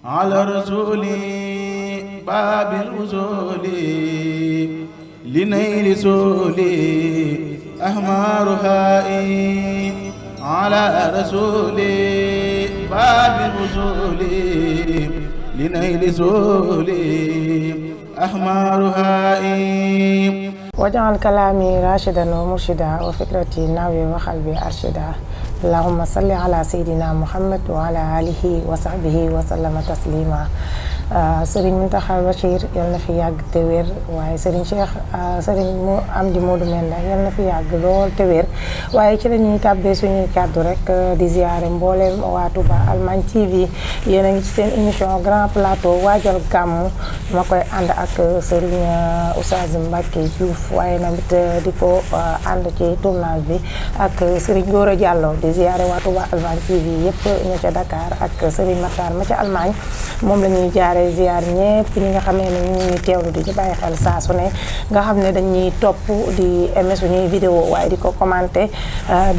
على رسول باب الوصول لنيل سولي أحمارها على رسول باب الوصول لنيل سولي أحمارها واجعل كلامي راشدا ومرشدا وفكرتي ناوي وقلبي أرشدا اللهم صل على سيدنا محمد وعلى آله وصحبه وسلم تسليما Serigne Mountakha Bachir yal na fi yàgg te wér waaye Serigne Cheikh Serigne Amdi Modou Menda yal na fi yàgg lool te wér waaye ci la ñuy tàbbee suñuy kàddu rek di ziare mboolem waa Touba Allemagne TV yéen a ngi ci seen émission Grand Plateau waajal gàmmu ma koy ànd ak Serigne Oustaz Mbacké Diouf waaye namit di ko ànd ci tournage bi ak Serigne Gora Diallo di ziare waa Touba Allemagne TV yëpp ñu ca Dakar ak Serigne Matar ma ca Allemagne moom la ñuy jaare ziar ñëpp ñi nga xamee ne ñu ngi teewlu di ñu bàyyi xel saa su ne nga xam ne dañuy topp di aimer suñuy vidéo waaye di ko commenter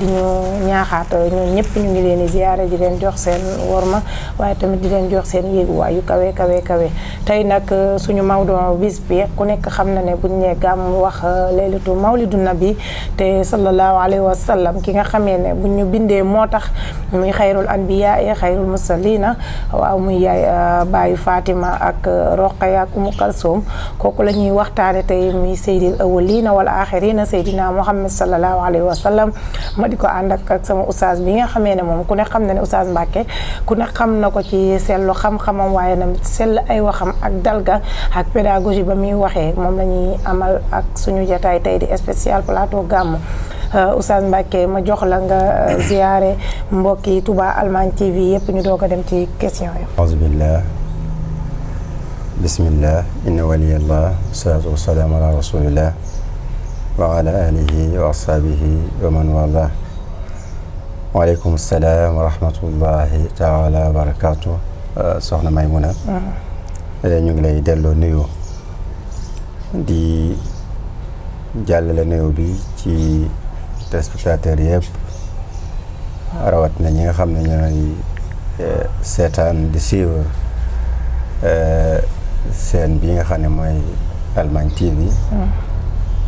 di ñu ñaaxaat ñun ñëpp ñu ngi leen di ziare di leen jox seen worma waaye tamit di leen jox seen yéeguwaay yu kawe kawe tey nag suñu mawdu bis bi ku nekk xam na ne buñ ne gàmm wax leylatu mawlidu nabi te sallallahu alayhi wa sallam ki nga xamee ne buñ ñu bindee moo tax muy xayrul anbiya xayrul mursalina waaw muy yaay baayu Fatima ak Roqaya ak Umu Kalsoom kooku la ñuy waxtaane tey muy seydil awwalina wal axirina seydina Muhammad sallallahu alayhi wa sallam ma di ko ànd ak sama oustaz bi nga xamee ne moom ku ne xam na ne oustaz Mbacké ku ne xam na ko ci sellu xam-xamam waaye na sell ay waxam ak dalga ak pédagogie ba muy waxee moom la ñuy amal ak suñu jataay tey di spécial plateau gàmmu Oustaz Mbacké ma jox la nga ziyaare mbokki Touba Allemagne TV yëpp ñu doog a dem ci question yi. auzu billah bismillah inna waliyallah salaatu wasalaamu ala rasulillah wa ala alihi wa ashabihi wa man wala waaleykum salaam wa rahmatullahi taala wa barakatuh soxna Maymuna ñu ngi lay delloo nuyu di jàllale nuyu bi ci téléspectateurs yëpp rawat na ñi nga xam ne ñooy seetaan di suivre seen bi nga xam ne mooy Allemagne TV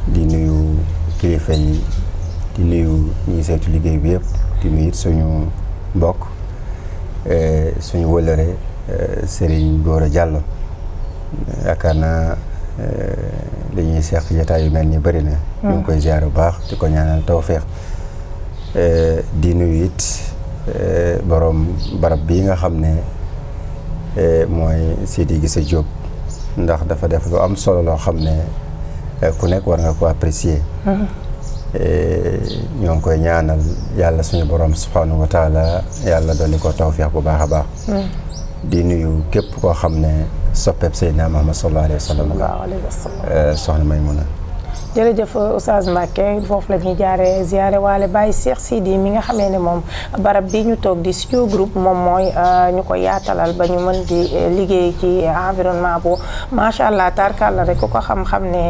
di nuyu kilifa yi di nuyu ñi seetu liggéey bi yëpp di nuyu suñu mbokk suñu wëllëre Serigne Gora Diallo yaakaar naa li ñuy seq jotaay yu mel ni bëri na ñu ngi koy ziar bu baax di ko ñaanal tawfeex di nuyu it borom barab bii nga xam ne mooy Sidi Gissé Diop ndax dafa def lu am solo loo xam ne ku nekk war nga ko apprécier ñoo ngi koy ñaanal yàlla suñu borom subhanahu wa taala yàlla dolli ko tawfeex bu baax a baax di nuyu képp koo xam ne soppeeb Seydina Muhammad sallallahu alayhi wa sallam soxna Maymuna jërëjëf Oustaz Mbacké foofu la ñuy jaaree ziare waale Baye Cheikh Sidi mi nga xamee ne moom barab bi ñu toog di studio groupe moom mooy ñu ko yaatalal ba ñu mën di liggéey ci environnement bu macha allah tarkalla rek ku ko xam-xam ne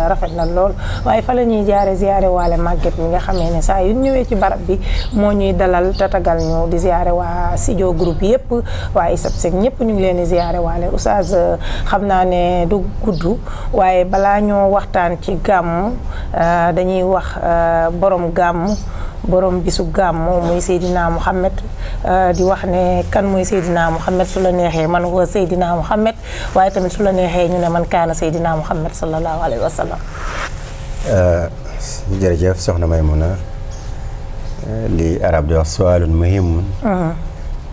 rafet na lool waaye fa la ñuy jaaree ziare waale Maguette mi nga xamee ne saa yu ñëwee ci barab bi moo ñuy dalal tatagal ñu di ziare waa studio groupe yëpp waaye isab seg ñëpp ñu ngi leen di ziare waale Oustaz xam naa ne du gudd waaye balaa ñoo waxtaan ci gàmmu dañuy wax borom gàmmu borom bisu gàmmu muy Seydina Muhammad di wax ne kan mooy Seydina Muhammad su la neexee man wa Seydina Muhammad waaye tamit su la neexee ñu ne man kaana Seydina Muhammad sallallahu alayhi wa sallam. jërëjëf soxna Maymuna li arab di wax suwaalun muhimun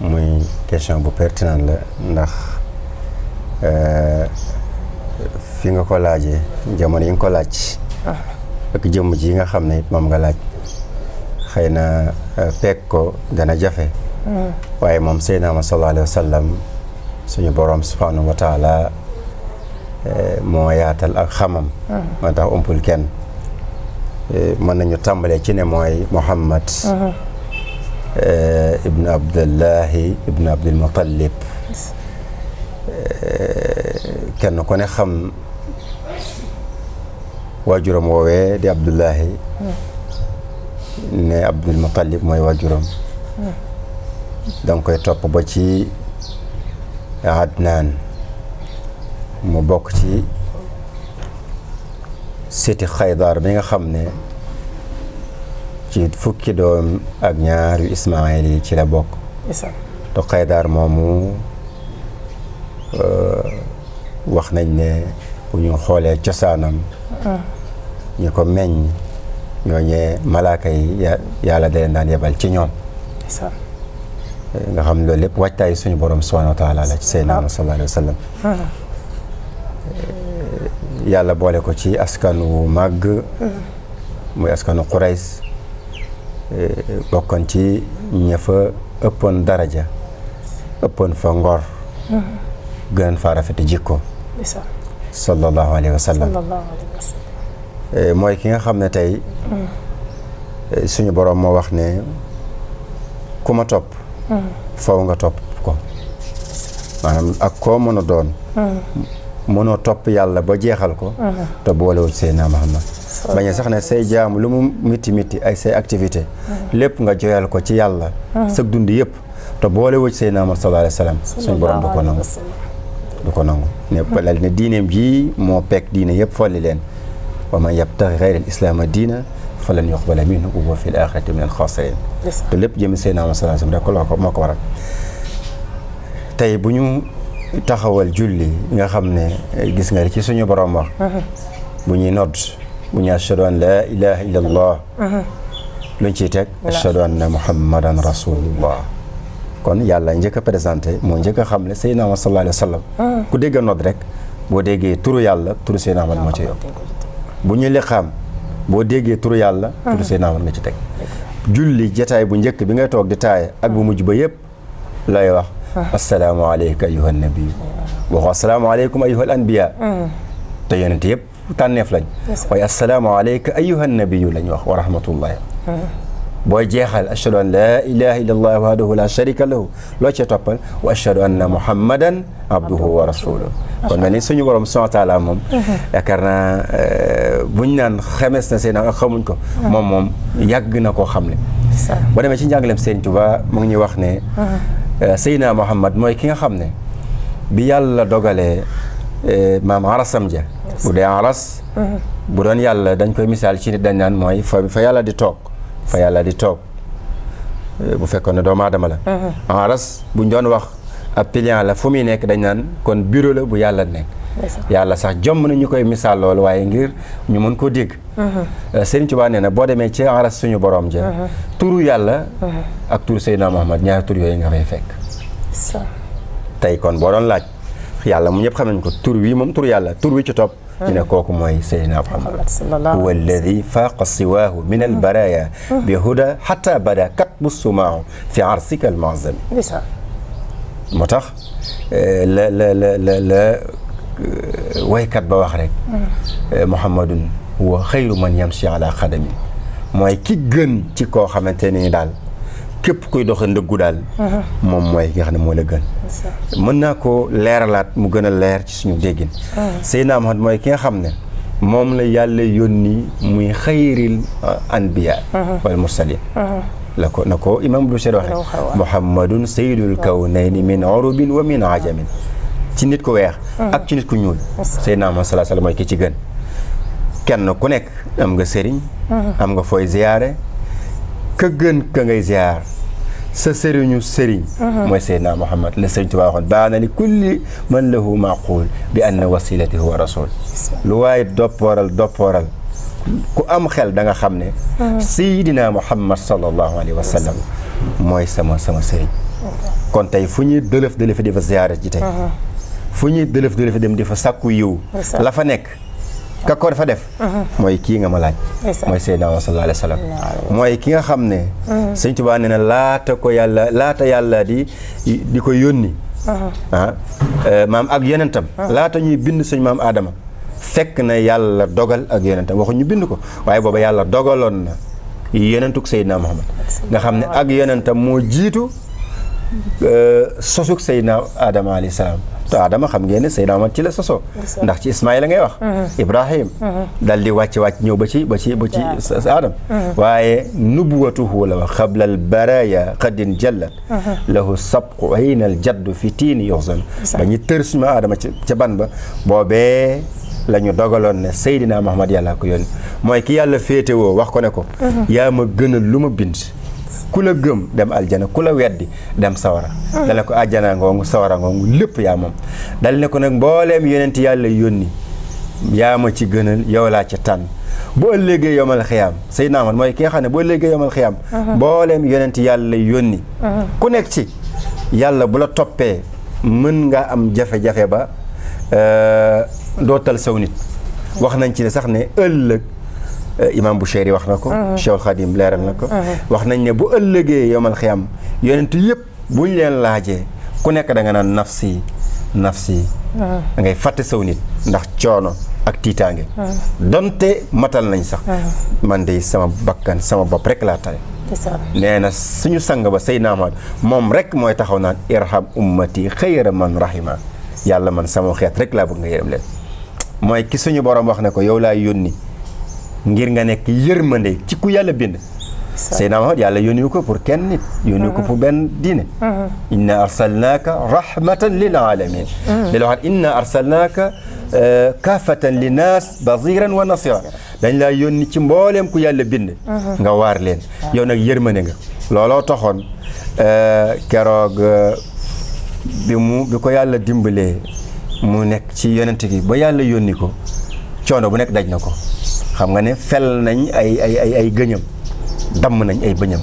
muy question bu pertinent la ndax fi nga ko laajee jamono yi nga ko laaj ak jëmm ji nga xam ne it moom nga laaj xëy na peeg ko dana jafe waaye moom Seydina Muhammad sallallahu alayhi wa sallam suñu borom subhanahu wa taala moo yaatal ak xamam moo tax umpul kenn mën nañu tàmbalee ci ne mooy Muhammad ibnu Abdullahi ibnu Abdul Muttalib kenn ku ne xam waajuram woowee di Abdullahi ne Abdul Muttalib mooy waajuram danga koy topp ba ci Adnaan mu bokk ci siti Xaydaar bi nga xam ne ci fukki doom ak ñaar yu Ismaayil yi ci la bokk te Xaydaar moomu wax nañ ne bu ñu xoolee cosaanam ñu ko meññ ñooñee malaaka yi yàlla da leen daan yebal ci ñoom nga xam loolu lépp waajtaay suñu borom subhaanahu wa taala la ci Seydina sallallahu alayhi wa sallam yàlla boole ko ci askan wu màgg muy askanu Qurays bokkoon ci ña fa ëppoon daraja ëppoon fa ngor gën fa rafeti jikko sallallahu alayhi wa sallam mooy ki nga xam ne tey suñu borom moo wax ne ku ma topp faw nga topp ko maanaam ak koo mën a doon mënoo topp yàlla ba jeexal ko te boolewoo ci Seydina Muhammad bañ sax ne say jaamu lu mu miti ay say activité lépp nga joyal ko ci yàlla sag dund yëpp te boolewoo ci Seydina Muhammad sallallahu alayhi wa sallam suñu borom du ko nangu ne lal ne diineem ji moo pekk diine yëpp folli leen wa man yabtaxi xayra al islaama diina falan yuqbala minhu wa huwa fil aaxirati min al xaasiriin te lépp jëmi Seydina Muhammad sallallahu alayhi wa sallam rek moo ko waral tey bu ñu taxawal julli nga xam ne gis nga ci suñu borom wax bu ñuy nodd bu ñu ashhadu an laa ilaha illa allah luñ ciy teg ashhadu anna muhammadan rasulullah kon yàlla njëkk a présenté moo njëkk a xam ne Seydina Muhammad sallallahu alayhi wa sallam ku dégg nodd rek boo déggee turu yàlla turu Seydina Muhammad moo ci yokk bu ñu liqaam boo déggee turu yàlla turu Seydina Muhammad nga ci teg julli jataay bu njëkk bi ngay toog di taaye ak bu mujj ba yëpp lay wax assalaamu alayka ayyuhan nabiyu waxu assalaamu alaykum ayyuhal anbiya te yonent yëpp tànneef lañ waaye assalaamu alayka ayyuhan nabiyu lañ wax wa rahmatullahi booy jeexal ashhadu an laa ilaha illa allah wahdahu la sharika lahu loo cee toppal wa ashhadu anna muhammadan abduhu wa rasuluhu kon mel ni suñu borom subhaanahu wa taala moom yaakaar naa buñ naan xemes na seen ak xamuñ ko moom yàgg na koo xam ne boo demee ci njàngaleem Sëriñ Tuubaa mu ngi ñuy wax ne Seydina Muhammad mooy ki nga xam ne bi yàlla dogalee maam arasam ja bu dee aras bu doon yàlla dañ koy misaal ci nit dañ naan mooy fa yàlla di toog bu fekkoon ne doomu aadama la aras buñ doon wax ab pilian la fu muy nekk dañ naan kon bureau la bu yàlla nekk yàlla sax jomm na ñu koy misaal loolu waaye ngir ñu mën koo dégg Sëriñ Tuubaa nee na boo demee ci aras suñu borom ja turu yàlla ak turu Seydina Muhammad ñaari tur yooyu nga fay fekk tey kon boo doon laaj yàlla mu ñëpp xam nañ ko tur wi moom turu yàlla tur wi ci topp ñu ne kooku mooy Seydina Muhammad huwa alladi faaqa siwaahu min albaraya bi huda xata bada katbu sumaahu fi arsika almuazzami moo tax la waykat ba wax rek Muhammadun huwa xayru man yamshi ala xadami mooy ki gën ci koo xamante ni daal képp kuy doxe ndëggu daal moom mooy ki nga xam ne moo la gën mën naa ko leeralaat mu gën a leer ci suñu déggin Seydina Muhammad mooy ki nga xam ne moom la yàlla yónni muy xayril anbiya wal mursalin na ko imam Busiri waxe Muhammadun sayyidul kawnayni min urubin wa min ajamin ci nit ku weex ak ci nit ku ñuul Seydina Muhammad sallallahu alayhi wa sallam mooy ki ci gën kenn ku nekk am nga sëriñ am nga fooy ziyaare ka gën ka ngay ziyaar sa sëriñu sëriñ mooy Seydina Muhammad la Sëriñ Tuubaa waxoon baana li kulli man lahu maqul bi anna wasilati huwa rasul lu waaye doppooral ku am xel da nga xam ne Seydina Muhammad sallallahu alayhi wa sallam mooy sama sëriñ kon tey fu ñuy dëlëf di fa ziyaare ji tey fu ñuy dëlëf dem di fa sàkku yiw la fa nekk ka ko dafa def mooy kii nga ma laaj mooy Seydina sallallahu alayhi wa sallam mooy ki nga xam ne Sëñ Tuubaa nee na laata yàlla di ko yónni maam ak yonentam laata ñuy bind suñ maam Aadama fekk na yàlla dogal ak yonentam waxu ñu bind ko waaye booba yàlla dogaloon na yonentuk Seydina Muhammad nga xam ne ak yonentam moo jiitu sosuk Seydina Aadama alayhi salaam te Adama xam ngeen ne Seydina Muhammad ci la sosoo ndax ci Ismaïla ngay wax Ibrahim dal di wàcc ñëw ba ci Adam waaye nubuwatuhu la wax xablal baraya xaddin jallat lahu sabqu aynal jaddu fi tiini yoxsan ba ñu tër suñu Adama ca ban ba boobee la ñu dogaloon ne Seydina Muhammad yàlla ko yónni mooy ki yàlla féetewoo wax ko ne ko yaa ma gënal lu ma bind ku la gëm dem aljana ku la weddi dem sawara dale ko aljana ngoongu sawara ngoongu lépp yaa moom dal ne ko nag mbooleem yonent yàlla yónni yaa ma ci gënal yow laa ca tànn bu ëllëgee yomal xiyaam Seydina Muhammad mooy ki nga xam ne bu ëllëgee yomal xiyaam mbooleem yonent yàlla yónni ku nekk ci yàlla bu la toppee mën nga am jafe-jafe ba dootal saw nit wax nañ ci ne sax ne ëllëg imam Bouchayri wax na ko Cheikhul Khadim leeral na ko wax nañ ne bu ëllëgee yomal xiyam yonent yëpp buñ leen laajee ku nekk da nga naan nafsi da ngay fàtte saw nit ndax coono ak tiitaange donte matal nañ sax man de sama bakkan sama bopp rek laa tare nee na suñu sang ba Seydina Muhammad moom rek mooy taxaw naan irham ummati xayra man rahima yàlla man sama xeet rek laa bëgg nga yërëm leen mooy ki suñu borom wax ne ko yow laa yónni ngir nga nekk yërmande ci ku yàlla bind Seydina Muhammad yàlla yónni ko pour kenn nit yónni ko pour benn diine inna arsalnaaka rahmatan lil alamin dala waxaat inna arsalnaaka kaafatan linnaas basiran wa nasira dañ laa yónni ci mbooleem ku yàlla bind nga waar leen yow nag yërmande nga looloo taxoon keroog bi ko yàlla dimbalee mu nekk ci yonent gi ba yàlla yónni ko coono bu nekk daj na ko xam nga ne fel nañ ay gëñam damm nañ ay bëñam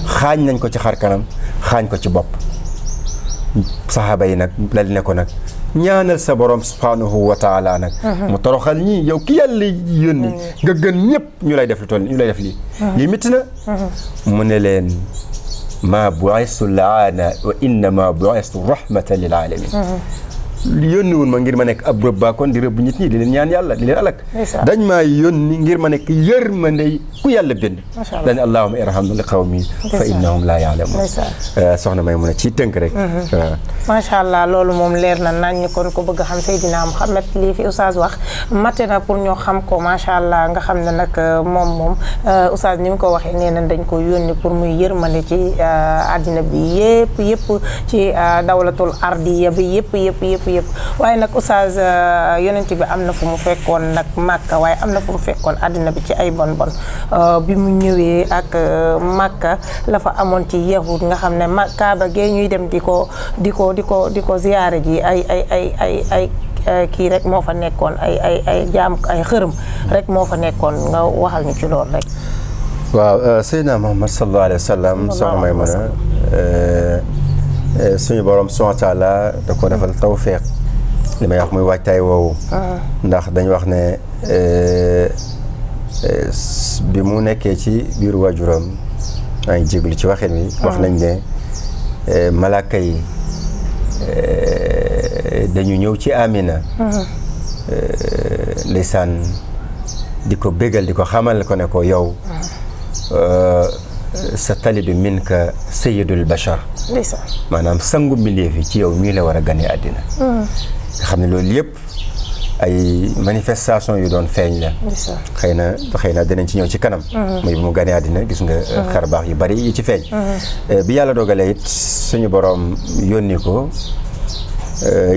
xaañ nañ ko ci xar kanam xaañ ko ci bopp saxaaba yi nag dal ne ko nag ñaanal sa borom subhanahu wa taala nag mu toroxal ñii yow ki yàlla yónni nga gën ñëpp ñu lay def lu toll ñu lay def lii lii métti na mu ne leen ma bu'istu laana wa innama bu'istu rahmatan lil alamin yónni wun ma ngir ma nekk ab rëbbaakoon di rëbb nit ñi di leen ñaan yàlla di leen alak dañ maa yónni ngir ma nekk yërmande ku yàlla bind dañ allahumma irham li qawmi fa innahum laa ya'lamun soxna may mun a ci tënk rek macha allah loolu moom leer na nañ kon ko bëgg a xam Seydina Muhammad lii fi oustaz wax matte na pour ñoo xam ko macha allah nga xam ne nag moom oustaz ni mu ko waxee nee na dañ ko yónni pour muy yërmande ci àddina bi yëpp ci dawlatul ardiya bi yëpp waaye nag oustaz yonent bi am na fu mu fekkoon nag Makka waaye am na fu mu fekkoon àddina bi ci ay bon bi mu ñëwee ak Makka la fa amoon ci yahud nga xam ne Kaaba gee ñuy dem di ko ziyaare ji ay kii rek moo fa nekkoon ay jaam ay xërëm rek moo fa nekkoon nga waxal ñu ci loolu rek. waaw Seydina Muhammad sallallahu alayhi wa sallam soxna Maymuna suñu borom subhaanahu wa taala da ko defal tawfeex li may wax muy waajtaay woowu ndax dañu wax ne bi mu nekkee ci biir waajuram maa ngi jéglu ci waxin wi wax nañ ne malaaka yi dañu ñëw ci Amina ndeysaan di ko bégal di ko xamal ko ne ko yow sa talidu minka sayyidul bashar maanaam sangu mbindeef yi ci yow mii la war a gane àddina nga xam ne loolu yëpp ay manifestation yu doon feeñ la xëy na dinañ ci ñëw ci kanam muy bu mu gane àddina gis nga xar baax yu bari yi ci feeñ bi yàlla dogalee it suñu borom yónni ko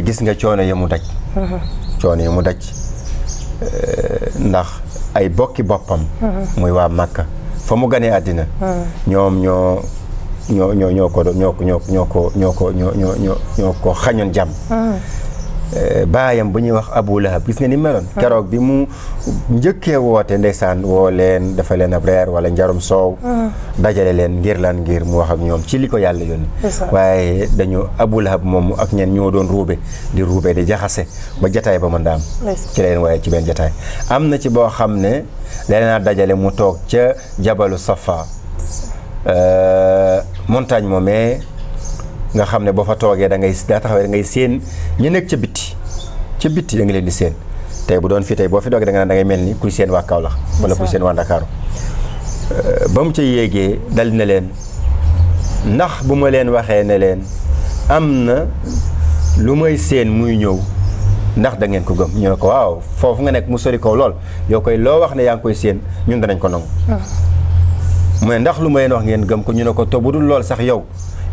gis nga coono yi mu daj ndax ay bokki boppam muy waa Makka fa mu ganee àddina ñoom ñoo ko xañoon jàmm baayam bu ñuy wax Abu Lahab gis nga ni meloon keroog bi mu njëkkee woote ndeysaan woo leen dafa leen ab reer wala njarum soow dajale leen ngir mu wax ak ñoom ci li ko yàlla yónni waaye dañu Abu Lahab moom ak ñeen ñoo doon ruube di jaxase ba jataay ba mën daam ci leen waaye ci benn jataay am na ci boo xam ne leneen dajale mu toog ca jabalu Safa montagne moomee nga xam ne boo fa toogee daa taxawee da ngay séen ñu nekk ca bitti da nga leen di séen tey bu doon fii tey boo fi doogee da nga naan da ngay mel ni kuy séen waa Kaolack wala kuy séen waa Ndakaaru ba mu ca yéegee dal na leen ndax bu ma leen waxee ne leen am na lu may seen muy ñëw ndax da ngeen ko gëm ñu ne ko waaw foofu nga nekk mu sori kaw lool yow koy loo wax ne yaa ngi koy seen ñun danañ ko nangu mu ne ndax lu may wax ngeen gëm ko ñu ne ko to bu dul lool sax yow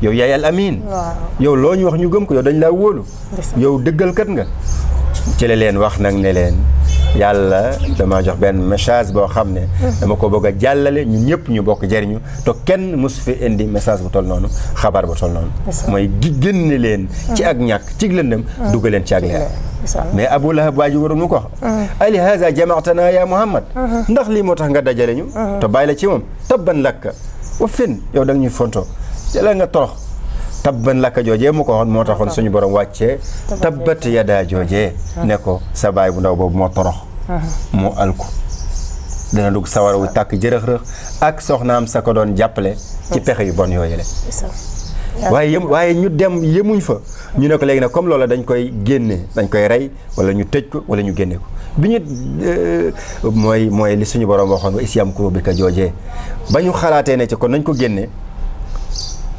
yaay al amin yow loo ñu wax ñu gëm ko yow dañ laa wóolu yow dëggalkat nga ci la leen wax nag ne leen yàlla dama jox benn message boo xam ne dama ko bëgg a jàllale ñun ñëpp ñu bokk jariñu te kenn mosu fi indi message bu toll noonu xabaar bu toll noonu mooy génne leen ci ak ñàkk ci lëndëm duggal leen ci ak leer mais Abu Lahab waa ji waroon mu ko wax ali haza jamaatana ya Muhammad ndax lii moo tax nga dajale ñu te bàyyi la ci moom tabban lakka wa fin yow da nga ñuy fonto jëla nga torox tabban lakka joojee mu ko waxoon moo taxoon suñu borom wàccee tabbat yadaa joojee ne ko sa baay bu ndaw boobu moo torox moo alku dana dugg sawara wu tàkk jërëx-rëx ak soxnaam sa ko doon jàppale ci pexe yu bon yooyu la waaye ñu dem yemuñ fa ñu ne ko léegi nag comme loola dañ koy génne dañ koy rey wala ñu tëj ko wala ñu génne ko bi ñu mooy li suñu borom waxoon wa isyam kuro bi ka joojee ba ñu xalaatee ne ci kon nañ ko génne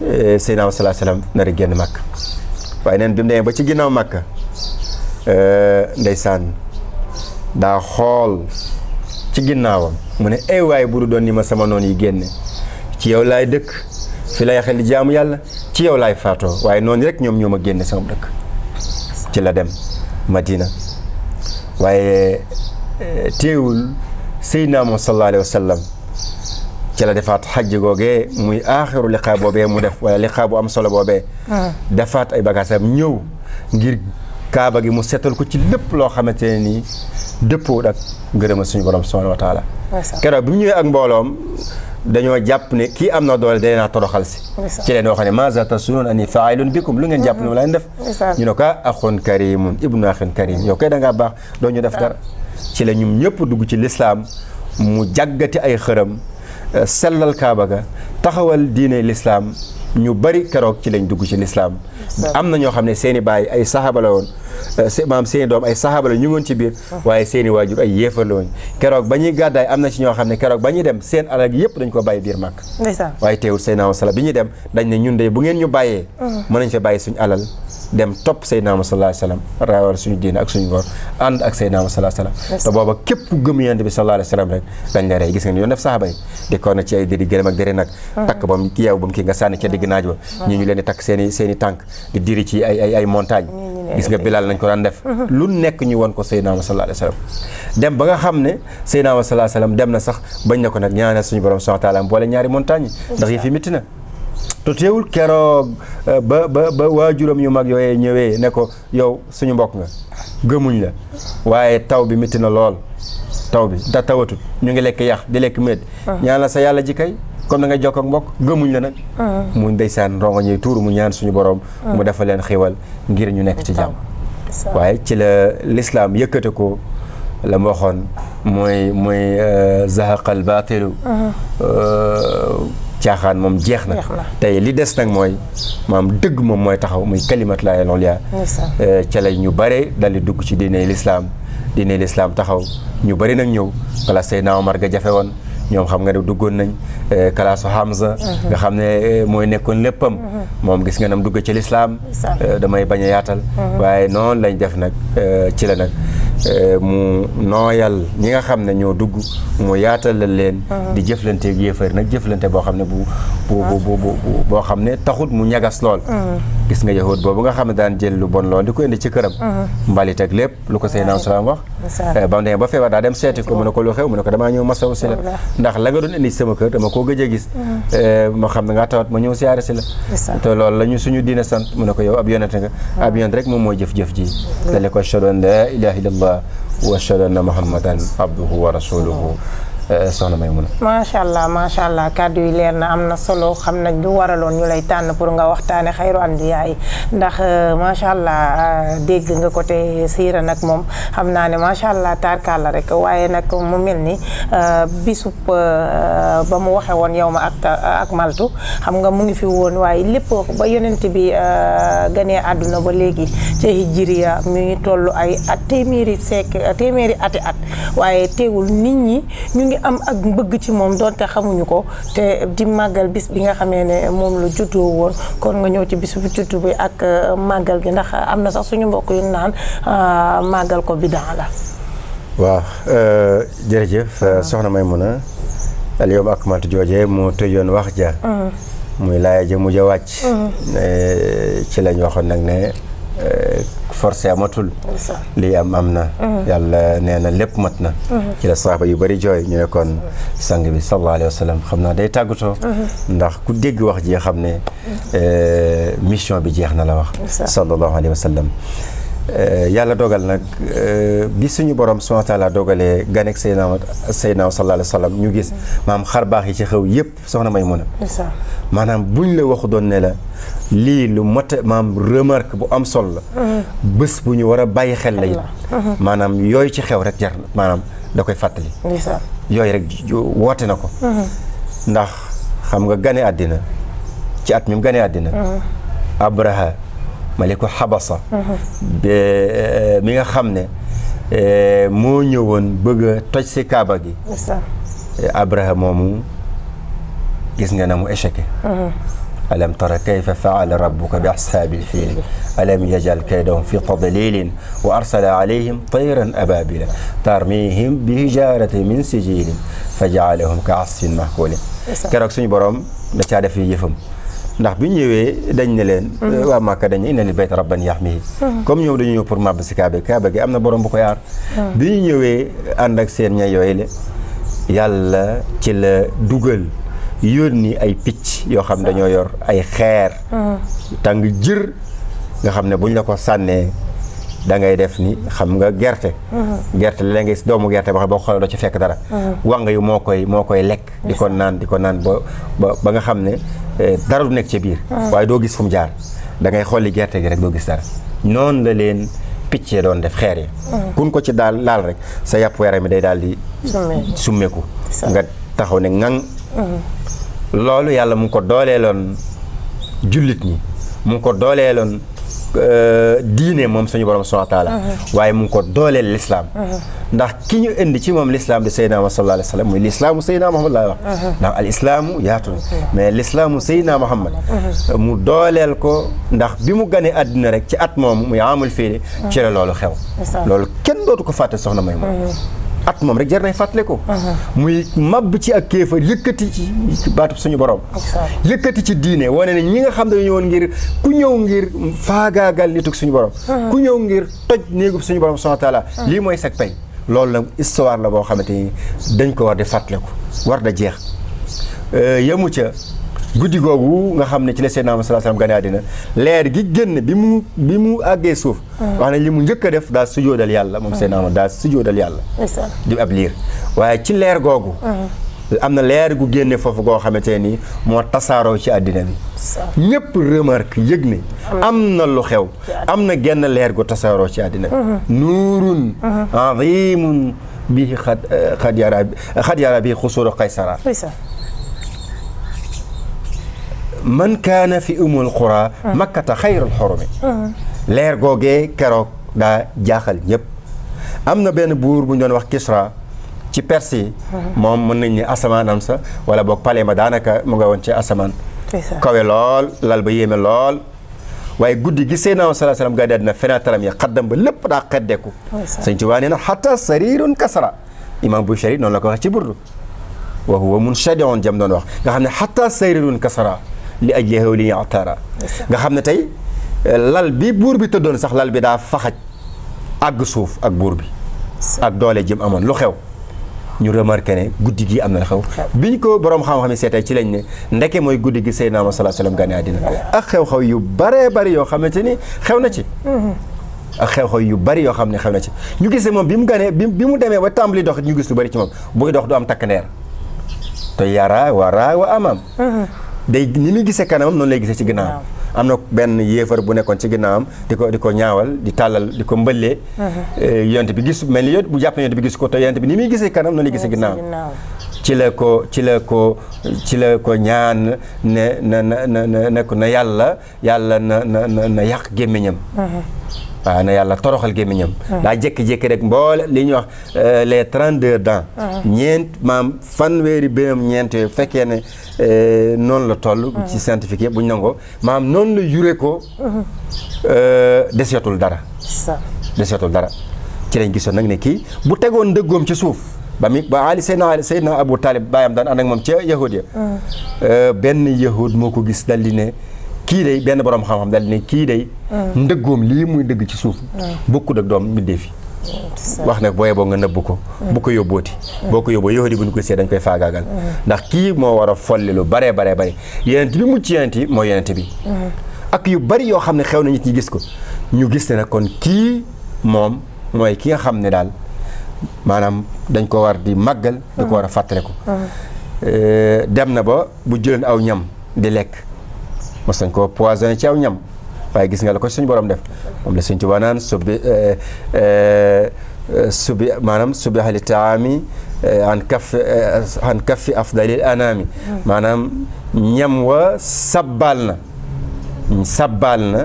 Seydina sallallahu alayhi wasallam nar a génn Makka waaye neen bi mu demee ba ci ginnaaw Makka ndeysaan daa xool ci ginnaawam mu ne ay waay bu du doon ni ma sama noon yi génne ci yow laay dëkk fi lay xel di jaamu yàlla ci yow laay faatoo waaye noonu rek ñoom ñoo ma génne sama dëkk ci la dem Madina waaye teewul Seydina moom sallallahu alayhi wasallam ci la defaat xajj googee muy aaxiru liqaa boobee mu def wala liqaa bu am solo boobee defaat ay bagaasam ñëw ngir kaaba gi mu seetal ko ci lépp loo xamante ne nii dëppoo ak ngërëmal suñu borom subhanahu wa taala keroog bi mu ñëwee ak mbooloom dañoo jàpp ne kii am na doole day naa toroxal si ci leen waxee ne maza tasunun ani fa'ilun bikum lu ngeen jàpp ne mu leen def ñu ne ko axun karimun ibnu axin karim yow kay da ngaa baax doo ñu def dara ci la ñum ñëpp dugg ci lislaam mu jàggati ay xërëm sellal kaaba ga taxawal diine lislaam ñu bari keroog ci lañ dugg ci lislaam am na ñoo xam ne seeni baay ay saxaaba la woon maam seeni doom ay saxaaba la ñu ngoon ci biir waaye seeni waajur ay yéefar la woon keroog ba ñuy gàddaay am na ci ñoo xam ne keroog ba ñuy dem seen alal gi yëpp dañ ko bàyyi biir màkk waaye teewul Seydina Sala bi ñuy dem dañ ne ñun de bu ngeen ñu bàyyee mën nañ fa bàyyi suñu alal dem topp Seydina Muhammad sallallahu alayhi wasallam raawal suñu diine ak suñu ngor ànd ak Seydina Muhammad sallallahu alayhi wasallam te booba képp ku gëm Yonent bi sallallahu alayhi wasallam rek dañ la rey gis nga ni yoon def saxaaba yi di ko na ci ay diri gërëm ak diri nag takk bam ki yow bam kii nga sànni ca digg naaj wa ñii ñu leen di takk seeni tànk di diri ci ay montagne gis nga Bilal nañ ko daan def lu nekk ñu won ko Seydina Muhammad sallallahu alayhi wasallam dem ba nga xam ne Seydina Muhammad sallallahu alayhi wasallam dem na sax bañ na ko nag ñaanal suñu borom subhanahu wa ta'ala boole ñaari montagne ndax yi fi métti na te teewul keroog ba waajuram yu mag yooyee ñëwee ne ko yow suñu mbokk nga gëmuñ la waaye taw bi métti na lool taw bi da tawatut ñu ngi lekk yax di lekk médd ñaan la sa yàlla ji kay comme da nga jokk ak mbokk gëmuñ la nag mu ndeysaan rongo ñuy tuuru mu ñaan suñu borom mu defal leen xiwal ngir ñu nekk ci jàmm waaye ci la lislaam yëkkate ko la ma waxoon mooy zahaqal baatilu caaxaan moom jeex na tey li des nag mooy maam dëgg moom mooy taxaw muy kalimat laa ilaaha illallaah ca la ñu bare dal di dugg ci diine lislaam taxaw ñu bari nag ñëw kala Seydina Omar ga jafe woon ñoom xam nga ne duggoon nañ kalaasu Hamza nga xam ne mooy nekkoon léppam moom gis nga nam dugg ci lislaam damay bañ a yaatal waaye noonu lañ def nag ci la nag mu nooyal ñi nga xam ne ñoo dugg mu yaatal leen di jëflanteeg yéefar nag jëflante boo xam ne boo xam ne taxut mu ñagas lool gis nga yahud boobu nga xam ne daan jël lu bon lool di ko indi ci këram mbalit ak lépp lu ko Seydina Salaam wax ba mu demee ba feebar daa dem seeti ko mu ne ko lu xew mu ne ko damaa ñëw masawu si la ndax la nga doon indi sama kër dama koo gëj a gis ma xam ne nga tawat ma ñëw siyaare si la te loolu la ñu suñu diine sant mu ne ko yow ab yonent nga ab yonent rek moom mooy jëf-jëf ji dale ko ashhadu an laa ilaaha illallah wa ashhadu anna muhammadan abduhu wa rasuluhu soxna Maymuna macha allah kàddu yi leer na am na solo xam nañ lu waraloon ñu lay tànn pour nga waxtaane xayru anbiyaa yi ndax macha allah dégg nga côté siira nag moom xam naa ne macha allah tarkalla rek waaye nag mu mel ni bisub ba mu waxe woon yow ma ak maltu xam nga mu ngi fi woon waaye lépp ba yonent bi ganee àdduna ba léegi ca hijriya mi ngi toll ay téeméeri ati at waaye teewul nit ñi ñu ngi am ak mbëgg ci moom donte xamuñu ko te di màggal bis bi nga xamee ne moom la juddoo woon kon nga ñëw ci bis bu juddu bi ak màggal gi ndax am na sax suñu mbokk yu naan màggal ko bidaa la. waaw jërëjëf soxna Maymuna al yawma akmaltu jooje moo tëjoon wax ja muy laaya ja mujj a wàcc ci lañ waxoon nag ne forcé amatul lii am na yàlla nee na lépp mat na ci la saaba yu bari jooy ñu ne kon sang bi sallallahu alayhi wa sallam xam naa day tàggatoo ndax ku dégg wax ji xam ne mission bi jeex na la wax sallallahu alayhi wa sallam yàlla dogal nag bi suñu borom subhanahu wa taala dogalee ganek Seydina sallallahu alayhi wa sallam ñu gis maam xar baax yi ci xew yëpp soxna Maymuna maanaam buñ la waxu doon ne la lii lu mot maam remarque bu am solo la bés bu ñu war a bàyyi xel la it maanaam yooyu ci xew rek jar maanaam da koy fàttali yooyu rek woote na ko ndax xam nga gane àddina ci at mi mu gane àddina Abraha maliku Habasa mi nga xam ne moo ñëwoon bëgg a toj si Kaaba gi Abraha moomu gis nga na mu échecé alam tara kayfa faala rabbuka bi ashaabil fiil alam yajal kaydahum fi tadlilin wa arsala alayhim tayran ababila tarmihim bi hijarati min sijilin fa jaalahum ka asfin mahkulin keroog suñu borom da caa def yëfam ndax bi ñu ñëwee dañ ne leen waa Màkka dañ inna lil bayt rabban yaxmihi comme ñoom dañu ñëw pour màbb si Kaaba gi am na borom bu ko yaar bi ñu ñëwee ànd ak seen ña yooyu le yàlla ci la dugal yónni ay picc yoo xam dañoo yor ay xeer tàng jër nga xam ne buñ la ko sànnee da ngay def ni xam nga gerte la ngay doomu gerte ba boo xoolee doo ci fekk dara wàng yu moo koy lekk di ko naan ba nga xam ne dara du nekk ca biir waaye doo gis fu mu jaar da ngay xolli gerte gi rek doo gis dara noonu la leen picc doon def xeer yi kun ko ci daal laal rek sa yàpp yaram mi day daal di summeeku nga taxaw ne ŋaŋ loolu yàlla mu ngi ko dooleeloon jullit ñi mu ngi ko dooleeloon diine moom suñu borom subhanahu wa taala waaye mu ngi ko dooleel lislaam ndax ki ñu indi ci moom lislaam di Seydina Muhammad sallallahu alayhi wa sallam muy lislaamu Seydina Muhammad laay wax ndax al islaamu yaatu mais lislaamu Seydina Muhammad mu dooleel ko ndax bi mu ganee àddina rek ci at moomu muy amul fii ci la loolu xew loolu kenn dootu ko fàtte soxna may moom at moom rek jar nay fàttale ko muy mabb ci ak kéefar yëkkati ci baatub suñu borom yëkkati ci diine wane ne ñi nga xam ne dañu woon ngir ku ñëw ngir faagaagal nitug suñu borom ku ñëw ngir toj néegub suñu borom subhanahu wa taala lii mooy sag pay loolu nag histoire la boo xamante ni dañ ko war di fàttale ko war da jeex yemu ca guddi googu nga xam ne ci la Seydina Muhammad sallallahu alayhi wasallam gane àddina leer gi génn bi mu àggee suuf wax nañ li mu njëkk a def daal sujjóodal yàlla moom Seydina Muhammad daal sujjóodal yàlla di ab liir waaye ci leer googu am na leer gu génne foofu goo xamante ni moo tasaaroo ci àddina bi ñëpp remarque yëg ne am na lu xew am na genn leer gu tasaaroo ci àddina bi nuurun azimun bihi xad yara bi xusuuru qaysara man kaana fi umul qura makkata xayrul xorumi leer googee keroog daa jaaxal ñëpp am na benn buur bu ñu doon wax Kisra ci Perse yi moom mën nañ ne asamaanam sa wala boog pale ma daanaka mu nga woon ci asamaan kawe lool lal ba yéeme lool waaye guddi gi Seydina sallallahu alayhi wasallam gaa daal dina fenataram ya xaddam ba lépp daa xeddeeku sëñ Tuubaa nee na xatta sarirun kasara imam Bushayri noonu la ko wax ci burdu wa huwa munshadi'un jam doon wax nga xam ne xatta sarirun kasara li ajli hawli atara nga xam ne tey lal bi buur bi tëddoon sax lal bi daa faxaj àgg suuf ak buur bi ak doole jëm amoon lu xew ñu remarqué ne guddi gi am na la xew biñ ko borom xam-xam yi seetee ci lañ ne ndeke mooy guddi gi Seydina Muhammad sallallahu alayhi wasallam gane àddina ak xew-xew yu baree bari yoo xamante ni xew na ci ak xew-xew yu bari yoo xam ne xew na ci ñu gisee moom bi mu ganee bi mu demee ba tàmbali dox ñu gis lu bari ci moom buy dox du am takk ndeer te yara wara wa amam day ni muy gisee kanamam noonu lay gisee ci ginnaawam am na benn yéefar bu nekkoon ci ginnaawam di ko ñaawal di tàllal di ko mbëllee yonent bi gis mel ni bu jàpp ne yonent bi gis ko te yonent bi ni muy gisee kanam noonu lay gisee ginnaawam ci la ko ñaan ne na yàlla na yàq gémmiñam waaw na yàlla toroxal gémmiñam daa jékki-jékki rek mboole li ñuy wax les 32 dents ñeent maam fanweeri béyam ñeent yooyu fekkee ne noonu la toll ci scientifique yëpp bu ñu nangoo maam noonu la yure ko deseetul dara ci lañ gisoon nag ne kii bu tegoon ndëggoom ci suuf ba Ali Seydina Abu Talib baayam daan ànd ak moom ca yahud ya benn yahud moo ko gis dal di ne kii day benn borom xam-xam dal di ne kii day ndëggoom lii muy ndëgg ci suuf bokkut ak doom mbindee fi wax nag booyee boo nga nëbb ko bu ko yóbbooti boo ko yóbboo yahudi bu ñu ko see dañ koy faagaagal ndax kii moo war a folli lu bare yenent bi mucc yenent yi mooy yenent bi ak yu bari yoo xam ne xew na nit ñi gis ko ñu gis ne nag kon kii moom mooy ki nga xam ne daal maanaam dañ ko war di màggal di ko war a fàttale ko dem na ba bu jëleen aw ñam di lekk mos nañ ko poisonné ci aw ñam waaye gis nga la ko suñu borom def moom la Sëñ Tuubaa naan maanaam subiha li taami an kaffi afdalil anaami maanaam ñam wa sabbal na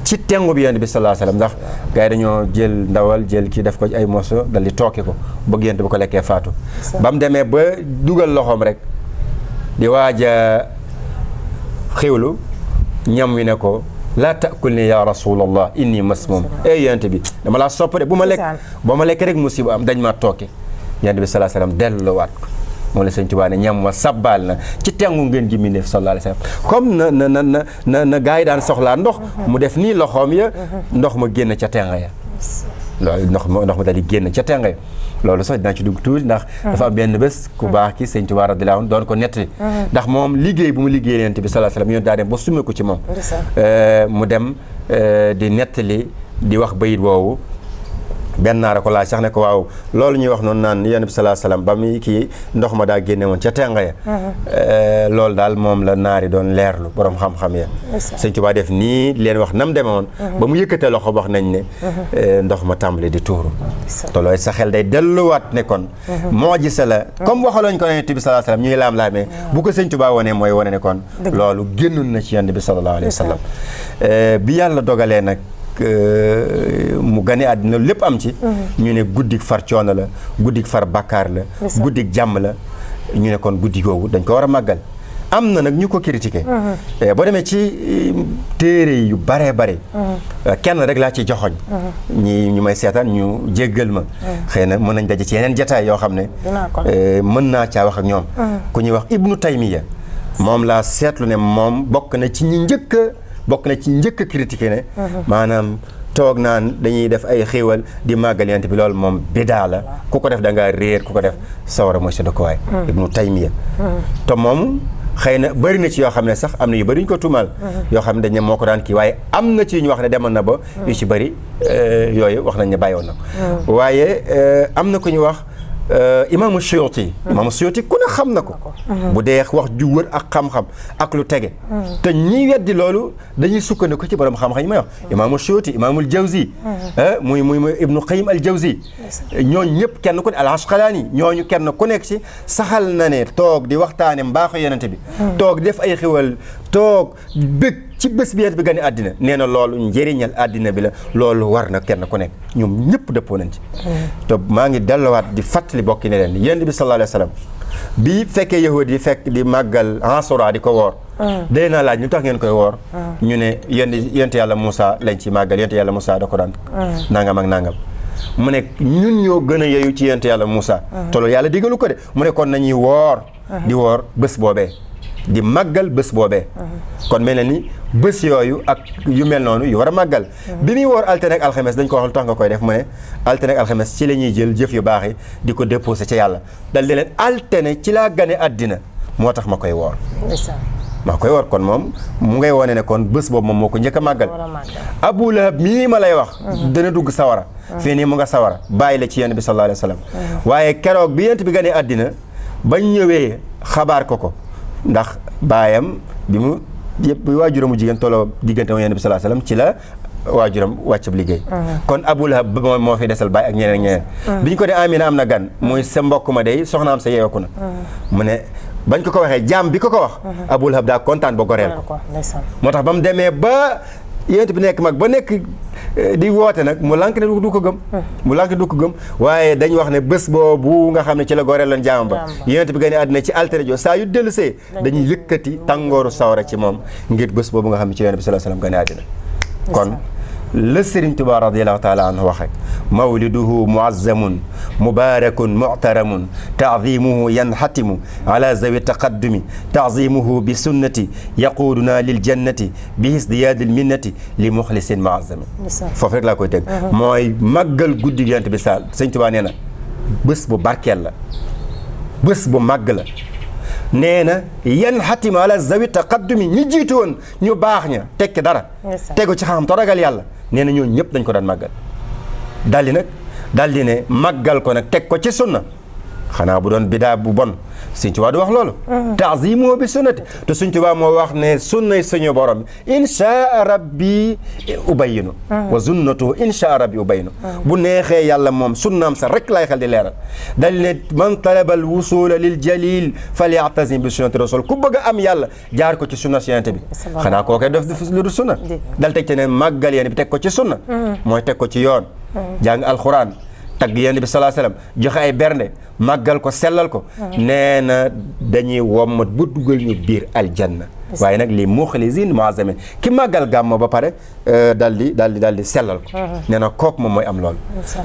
ci tengu bi Yonent bi sallallahu alayhi wasallam ndax gars yi dañoo jël ndawal jël kii def ko ci ay morceau dal di tooke ko bëgg Yonent bi ko lekkee faatu ba mu demee ba dugal loxoom rek di waaj a xiwlu ñam wi ne ko laa takulni ya rasulallah inni masmum Yonent bi dama laa sopp de bu ma lekk rek musiba am dañ ma tooke Yonent bi sallallahu alayhi wasallam delluwaat ko moom la Sëñ Tuubaa ne ñam wa sabbaal na ci tengu ngeen gi mindeef sallallahu alayhi wasallam comme na gaa yi daan soxlaa ndox mu def nii loxoom ya ndox ma génn ca tenga ya loolu ndox ma daal di génn ca tenga ya loolu sax dinaa ci dugg tuuti ndax dafa am benn bés ku baax ki Sëñ Tuubaa radiyallaahu anhu doon ko nettali ndax moom liggéey bu mu liggéey Yonent bi sallallahu alayhi wasallam yoon daa dem ba summe ko ci moom mu dem di nettali di wax bayit woowu benn naara ko laaj sax ne ko waaw loolu ñuy wax noonu naan Yonent bi sallallahu alayhi wasallam ba muy kii ndox ma daa génne woon ca tenga ya loolu daal moom la naari doon leerlu borom xam-xam ya Sëñ Tuubaa def nii leen wax nam deme woon ba mu yëkkatee loxo wax nañ ne ndox ma tàmbali di tuuru te looy sa xel day delluwaat ne kon moo gisa la comme waxaloñ ko Yonent bi sallallahu alayhi wasallam ñuy laam-laamee bu ko Sëñ Tuubaa wonee mooy wane ne kon loolu génnoon na ci Yonent bi sallallahu alayhi wasallam bi yàlla dogalee nag mu gane àddina lépp am ci ñu ne guddik far coono la guddik far bàkkaar la guddik jàmm la ñu ne kon guddi googu dañ ko war a màggal am na nag ñu ko critiqué boo demee ci téere yu bare kenn rek laa ci joxoñ ñu may seetaan ñu jéggal ma xëy na mën nañ daje ci yeneen jataay yoo xam ne mën naa caa wax ak ñoom ku ñuy wax Ibnu Taymiya moom laa seetlu ne moom bokk na ci njëkk a critiqué ne maanaam toog naan dañuy def ay xéewal di màggal Yonent bi loolu moom bidaa la ku ko def da ngaa réer ku ko def sawara mooy sa dëkkuwaay Ibnu Taymiya te moom xëy na bëri na ci yoo xam ne sax am na yu bëri ñu ko tuumaal yoo xam ne dañ ne moo ko daan kii waaye am na ci ñu wax ne demoon na ba yu ci bëri yooyu wax nañ ne bàyyoon na ko waaye am na ku ñu wax imaamu Suyuti ku ne xam na ko bu dee wax ju wër ak xam-xam ak lu tege te ñi weddi loolu dañuy sukkandiku ci borom xam-xam yi may wax imaamu Suyuti imaamul Jawzi muy Ibnu Qayyim al Jawzi ñooñu ñëpp kenn ku ne al Asqalaani ñooñu kenn ku nekk ci saxal na ne toog di waxtaane mbaaxu Yonent bi toog def ay xiwal toog bëgg ci bés bi Yonent bi gane àddina nee na loolu njëriñal àddina bi la loolu war na kenn ku nekk ñoom ñëpp dëppoo nañ ci te maa ngi delluwaat di fàttali bokki ne leen Yonent bi sallallahu alayhi wa sallam bi fekkee yahud yi fekk di màggal Ashura di ko woor day naa laaj ñu tax ngeen koy woor ñu ne yonent yàlla Moussa lañ ci màggal yonent yàlla Moussa da ko daan nangam ak nangam mu ne ñun ñoo gën a yeyu ci yonent yàlla Moussa te loolu yàlla digalu ko de mu ne kon nañuy woor di woor bés boobee di màggal bés boobee kon mel na ni bés yooyu ak yu mel noonu yu war a màggal bi muy woor altine ak alxames dañ ko wax lu tax nga koy def mu ne altine ak alxames ci la ñuy jël jëf yu baax yi di ko déposé ca yàlla dal di leen altine ci laa gane àddina moo tax ma koy woor kon moom mu ngay wone ne kon bés boobu moom moo ko njëkk a màggal Abu Lahab mii ma lay wax dana dugg sawara fii nii mu nga sawara bàyyi la ci Yonent bi sallallahu alayhi wa sallam waaye keroog bi Yonent bi gane àddina bañ ñëwee xabaar ko ndax baayam bi mu yëpp waajuramu jigéen tolloo diggante moom Yonent bi sallallahu alayhi wasallam ci la waajuram wàccab liggéey kon Abu Lahab moo fi desal baay ak ñeneen bi ñu ko dee Amina am na gan muy sa mbokk ma day soxnaam sa yeeweeku na mu ne bañ ko waxee jaam bi ko wax Abu Lahab daa kontaan ba goreel ko moo tax ba mu demee ba Yonent bi nekk mag ba nekk di woote nag mu lànk ne du ko gëm mu lànk du ko gëm waaye dañ wax ne bés boobu nga xam ne ci la goreel loon jaamam ba yonent bi gane àddina ci altine jo saa yu dellu see dañuy yëkkati tàngooru sawara ci moom ngir bés boobu nga xam ne ci yonent bi sallallahu alayhi wasallam gane àddina kon la Sëriñ Tuubaa radiyallahu taala anhu waxe mawliduhu muazzamun mubarakun mu'taramun ta'zimuhu yanhatimu ala zawi taqaddumi ta'zimuhu bi sunnati yaquduna lil jannati bi isdiyadil minnati li muxlisin muazzami foofu rek laa koy teg mooy màggal guddi Yonent bi sal Sëriñ Tuubaa nee na bés bu barkeel la bés bu màgg la nee na yanhatimu ala zawi taqaddumi ñi jiitu woon ñu baax ña tekki dara tegu ci xam-xam te ragal yàlla nee na ñooñu ñëpp dañ ko daan màggal daldi ne màggal ko nag teg ko ci sunna xanaa bu doon bidaa bu bon Sëñ Tuubaa du wax loolu ta'zimu bi sunnati te Sëñ Tuubaa moo wax ne sunnay suñu borom inshaa rabbi ubayinu wa sunnatu inshaa rabbi ubayinu bu neexee yàlla moom sunnaam sa rek lay xel di leeral dal ne man talaba al wusula lil jalil falya'tazim bi sunnati rasul ku bëgg a am yàlla jaar ko ci sunna Yonent bi xanaa koo koy def lu du sunna dal teg ci ne màggal Yonent bi teg ko ci sunna mooy teg ko ci yoon jàng alxuraan tagg Yonent bi sallallahu alayhi wasallam joxe ay bernde màggal ko sellal ko nee na dañuy wommat bu dugal ñu biir aljanna waaye nag li muxlisin muazzamin ki màggal gàmmo ba pare daal di sellal ko nee na kooku moom mooy am loolu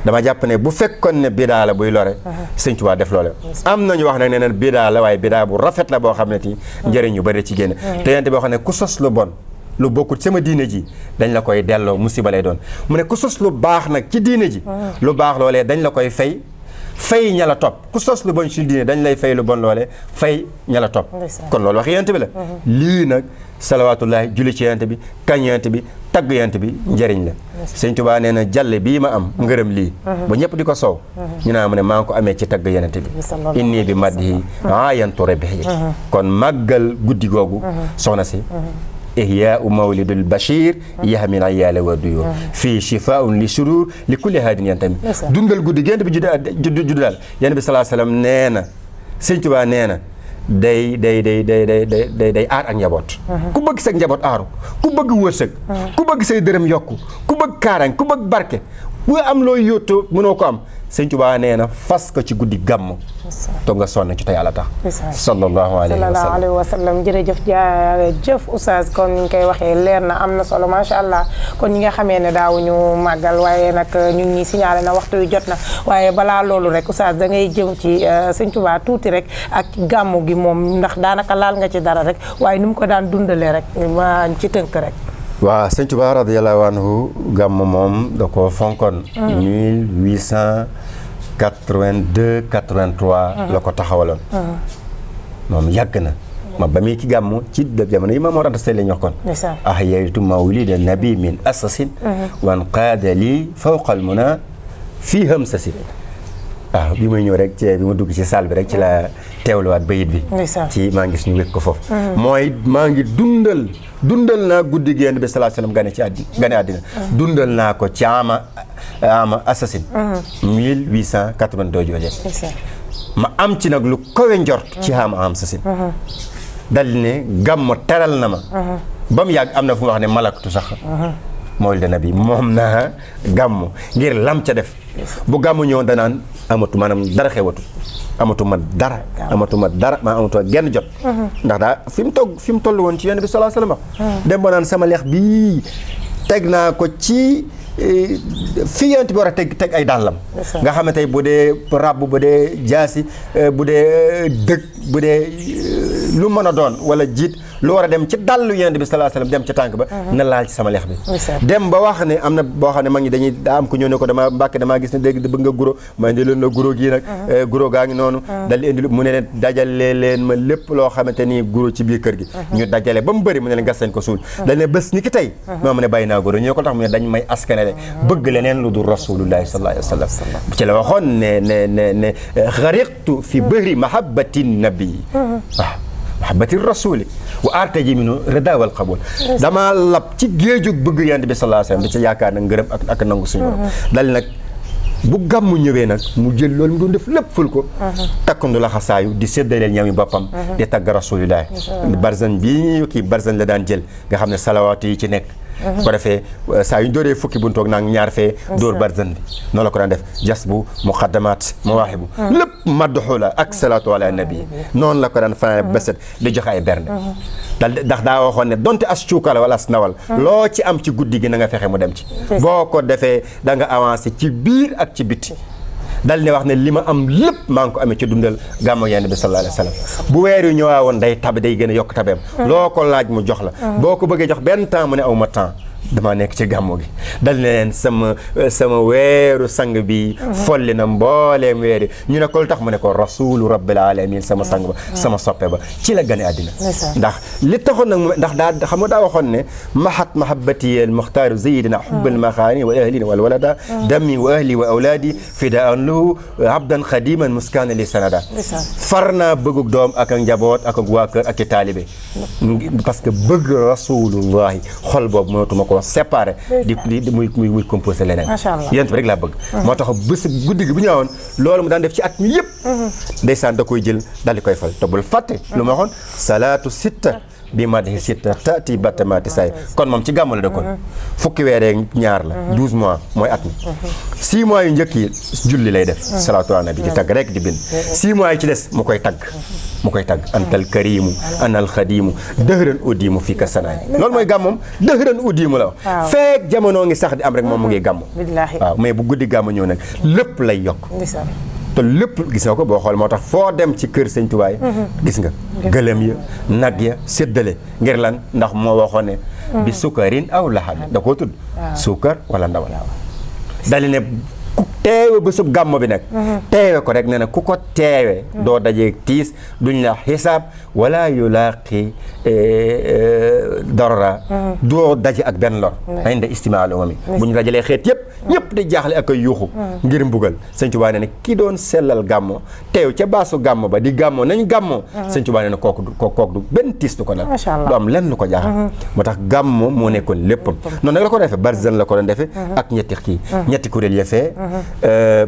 dama jàpp ne bu fekkoon ne bidaa la buy lore Sëñ Tuubaa def loole am nañu wax nag nee na bidaa la waaye bidaa bu rafet la boo xam ne ti njëriñ yu bëri ci génne te Yonent bi boo xam ne ku sos lu bon lu bokkut sama diine ji dañ la koy delloo musiba lay doon mu ne ku sos lu baax nag ci diine ji lu baax loolee dañ la koy fay ña la topp ku sos lu bon ci diine dañ lay fay lu bon loolee fay ña la topp kon loolu wax Yonent bi la lii nag salawaatullaahi julli ci Yonent bi kañ Yonent bi tagg Yonent bi njëriñ la Sëñ Tuubaa nee na jàlle bii ma am ngërëm lii ba ñëpp di ko soow ñu naa mu ne maa ngi ko amee ci tagg Yonent bi inni bi madhi aayantu rabhi kon màggal guddi googu soxna si ihyaa'u mawlidul bashir yahmil ayaala wa duyur fii shifaa'un li surur li kulli haadin yantami dundal guddi Yonent bi judd daal Yonent bi sallallahu alayhi wasallam nee na Sëñ Tuubaa nee na day aar ak njaboot ku bëgg sa njaboot aaru ku bëgg wërsëg ku bëgg say dërëm yokku ku bëgg kaaraange ku bëgg barke bu am looy yóotu mënoo ko am Sëñ Tuubaa nee na fas ko ci guddi gàmm to nga sonn ci te yàlla tax sallallahu alayhi wa sallam jërëjëf Oustaz kon ni ñu koy waxee leer na am na solo macha allah kon ñi nga xamee ne daawuñu màggal waaye nag ñu ngi signalé na waxtu yu jot na waaye balaa loolu rek Oustaz da ngay jëm ci Sëñ Tuubaa tuuti rek ak gàmmu gi moom ndax daanaka laal nga ci dara rek waaye ni mu ko daan dundalee rek ma ci tënk rek waaw Sëñ Tuubaa radiyallahu anhu gàmm moom da ko fonkoon 1882 83 la ko taxawaloon moom yàgg na ma ba muy ki gàmm ci jamono yi ma moo ranta say la ñu wax kon ahyaytu mawlida nabi min asasin wan qaada lii fawqal muna fii hamsasin waaw bi may ñëw rek ci bi ma dugg ci salle bi rek ci la teewluwaat bayit bi ci maa ngi gis ñu wékk ko foofu mooy maa ngi dundal naa guddi gi Yonent bi sallallahu alayhi wasallam gane àddina dundal naa ko ci ama assasine 1882 jooje ma am ci nag lu kawe njort ci ama assasine dal ne gàmmu teral na ma ba mu yàgg am na fu mu wax ne malaktu sax mawlid nabi moom naa gàmmu ngir lam ca def bu gàmmu ñëw danaan amatu maanaam dara xewatu amatuma dara maa amatuma genn jot ndax daa fi mu toll woon ci Yonent bi sallallahu alayhi wasallam dem ba naan sama lex bii teg naa ko ci fi Yonent bi war a teg ay dàllam nga xam ne tey bu dee ràbb bu dee jaasi bu dee dëgg bu dee lu mën a doon wala jiit lu war a dem ci dàllu Yonent bi sallallahu alayhi wasallam dem ci tànk ba na laal ci sama lex bi dem ba wax ne am na boo xam ne mag ñi dañuy daa am ko ñëw ne ko damaa gis ne dégg bëgg nga guro ma indi leen la guro gii nag guro gaa ngi noonu dal di indi mu ne leen dajale leen ma lépp loo xamante ni guro ci biir kër gi ñu dajale ba mu bëri mu ne leen gas nañ ko suul dañ ne bés ni ki tey moo mu ne bàyyi naa guro ñu ne ko tax mu ne dañ may askanale bëgg leneen lu dul rasulullahi sallallahu alayhi wasallam ci la waxoon ne xariqtu fi bëri mahabbati nabi waaw mahabbati rasuli wa artaji minu rida wal qabul dama lab ci géejug bëgg Yonent bi sallallahu alayhi wasallam di ci yaakaar nag ngërëm ak nangu suñu borom dal nag bu gàmmu ñëwee nag mu jël loolu mu doon def lépp ful ko takkandu la xasaayu di séddaleel ñami boppam di tagg rasulillahi barzan bii kii barzan la daan jël nga xam ne salawaatu yi ci nekk ko defee saa yu ñu dooree fukki buntoog nag ñaar fee dóor barzan bi noonu la ko daan def jas bu muqaddamaat mawaahibu lépp madduxu la ak salaatu ala nabi noonu la ko daan fanaan ba set di joxe ay bernde ndax daa waxoon ne donte as cuuka la wala as nawal loo ci am ci guddi gi na nga fexe mu dem ci boo ko defee da nga avancé ci biir ak ci biti dal ne wax ne li ma am lépp maa ngi ko amee ci dundal gàmmu Yonent bi sallallahu alayhi wa sallam bu weer yu ñëwaa woon day gën a yokk tabeem loo ko laaj mu jox la boo ko bëggee jox benn temps mu ne aw ma temps dama nekk ci gàmmu gi dal ne leen sama weeru sang bi folli na mbooleem weeri ñu ne ko lu tax mu ne ko rasulu rabbil alamin sama sang ba sama soppe ba ci la gane àddina ndax li taxoon nag ndax daa xam nga daa waxoon ne mahat mahabbati al muxtaaru zayidina hubbal maxaani wa ahlina wal walada dammi wa ahli wa awlaadi fidaan lahu abdan xadiman muskaana li sanada far naa bëggug doom ak njaboot ak waa kër ak i taalibe parce que bëgg rasulullahi xol boobu mënatuma ko séparé di muy composé leneen yent bi rek laa bëgg moo tax bés guddi gi bu ñëwoon loolu mu daan def ci at mi yëpp ndeysaan da koy jël daal di koy fal te bul fàtte lu ma waxoon salaatu sitta bi madhi sitta taati batamaati say kon moom ci gàmmu la dëkkoon fukki weer ñaar la 12 mois mooy at mi 6 mois yu njëkk yi julli lay def salaatu ala nabi di tagg rek di bind 6 mois yi ci des mu koy tagg antal karimu anal xadimu dëhëran uddimu fii ka sanaay loolu mooy gàmmoom dëhëran uddimu la wax feek jamono ngi sax di am rek moom mu ngi gàmmu waaw mais bu guddi gàmmu ñëw nag lépp lay yokk te lépp gis nga ko boo xool moo tax foo dem ci kër Sëñ Tuubaa gis nga gëlëm ya nag ya séddale ngir lan ndax moo waxoon ne bi sukarin aw laxam da koo tudd sukar wala ndawal dali ne ku teewe bésub gàmmo bi nag teewe ko rek ne na ku ko teewe doo dajee tiis duñ la xisaab wala yulaaqi darara doo daje ak benn lor inda istimaal umami bu ñu dajalee xeet yëpp ñëpp di jaaxle ak ay yuuxu ngir mbugal Sëñ Tuubaa ne ki doon sellal gàmmo teew ca baasu gàmmo ba di gàmmo nañ gàmmo Sëñ Tuubaa ne kooku du benn tiis du ko nag du am lenn lu ko jaaxal moo tax gàmmo moo nekkoon léppam noonu nag la ko defee barzan la ko doon defee ak ñetti kuréel ya fee